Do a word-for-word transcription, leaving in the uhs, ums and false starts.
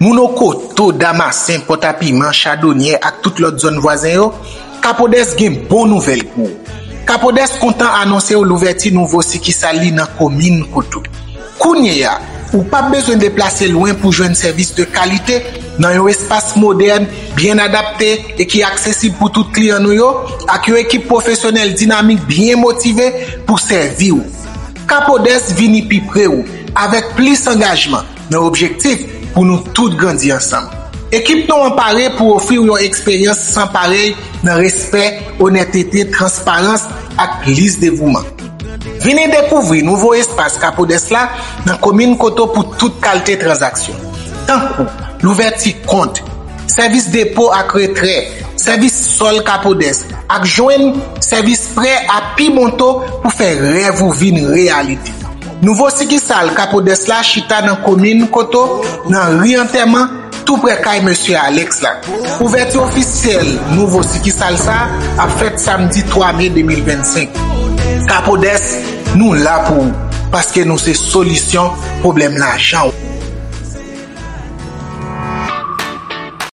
Moun Okoto, Damasen, Pòtapiman, Chadonyè ak tout lòt zòn vwazen yo, Kapodès gen bon nouvèl pou ou. Kapodès kontan anonse w louvèti nouvo sikisal li nan komin Koto. Kounye a, ou p ap bezwen deplase lwen pou jwenn sèvis de kalite nan yon espas modèn, byen adapte e ki aksesib pou tout kliyan nou yo, ak yon ekip pwofesyonèl dinamik byen motive pou sèvi w. Kapodès vini pi pre w avèk plis angajman nan objektif pou nou tout grandi ansanm. Ekip nou an pare pou ofri w yon eksperyans san parèy nan respè, onètete, transparans ak plis devouman. Vini dekouvri nouvo espas Kapodès la nan komin Koto pou tout kalte tranzaksyon, tankou louvèti kont, sèvis depo ak retrè, sèvis sòl Kapodès, ak jwenn sèvis prè a pi bon to pou fè rèv ou vin reyalite. Nouvo sikisal Kapodès la chita nan komin Koto, nan ri Antèman, tou prè kay Mesye Alex la. Ouvèti ofisyèl nouvo sikisal sa a ap fèt samdi twa me de mil vennsenk. Kapodès, nou la pou ou, paske nou se solisyon pwoblèm lajan w.